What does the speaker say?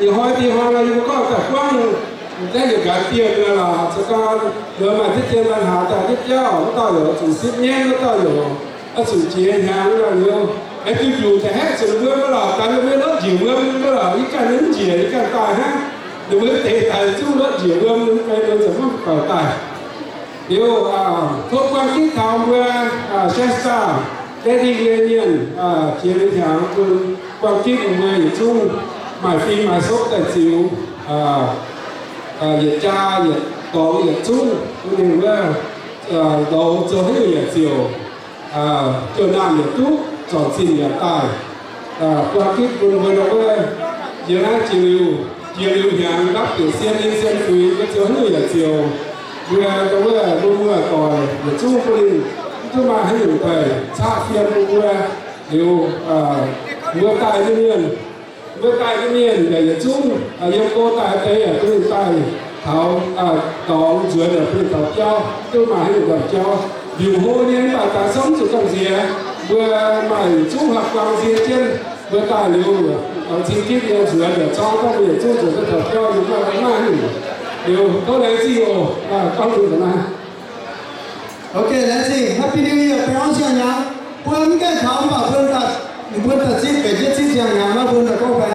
Ih hnoi, ih hnoi yie mbuo gorngv daaih buangv, daaih yietc nqanx dieh mingh lorqc, zoux gau, maaih ziex dien maiv haaz daaih ziex jauv, wuov dauh yaac zuqc sipv mienv, wuov dauh yaac oix zuqc jiex hnyangx, wuov dauh liuz, aengx duqv njuqc daaih haeqv zuqc ninh mbuo maiv lorqc, daaih ninh mbuo lotv njiec wuom maiv lorqc, yie ganh ninh mv njiec, yie ganh daaih hnangv. Ninh mbuo deix daaih zungv lotv njiec wuom, ninh mbuo ganh ninh ziouc maiv faaux daaih. Liuz, tov buang gitv taux mbuo Shasta, Daddy nyei mienh, jiex nyei hnyangx bun buang gitv mbuo yietc zungv maaih fim maaih sopv daaih ziux yietc jaa yietc dorngx yietc zungv bun ninh wuov, zoux haaix nyungc yaac ziouc, jouh naamh yaac duqv, zornc zinh yaac daaih. Buang gitv bun mbuo ndau wuov, yie naaiv jiex liuz, jiex liuz hnyangx ndapv bieqc sien, sien fuix, mbuo ziouc haaix nyungc yaac ziouc, mbuo ndau wuov mbuo muoz-doic yietc zungv bun ninh mv duqv maaih haaix nyungc daaih caqv fiem bun mbuo. Liuz, mbuo daaih nyei mienh, mbuo daaih nyei mienh yaac yietc zungv yiem go daaih deix yaac bun ninh daaih taux dorngx nzuonx yaac bun ninh taux jauv, mv duqv maaih haaix nyungc taux jauv. Mbiungc hlo nyei mv baac daaih zungv zuqc gamh nziex. Mbuo maaih yietc zungv haaix guang nzie jienv, mbuo daaih liuz, cing gitv nyei nzuonx yaac zorqv daaih, mbuo yietc zungv nzuonx duqv taux jauv, mbuo maaih haaix nyungc. Liuz tov laengz zingh oc. Gorngv nzunc naaiv. Ok, laengz zingh. Happy New Year, baengh orn siang-hnyangx. Mbuo mv gaengh taux mv baac mbuo daaih, mbuo daaih zipv benx jienv zipv siang-hnyangx nor, mbuo daaih gorngv baengh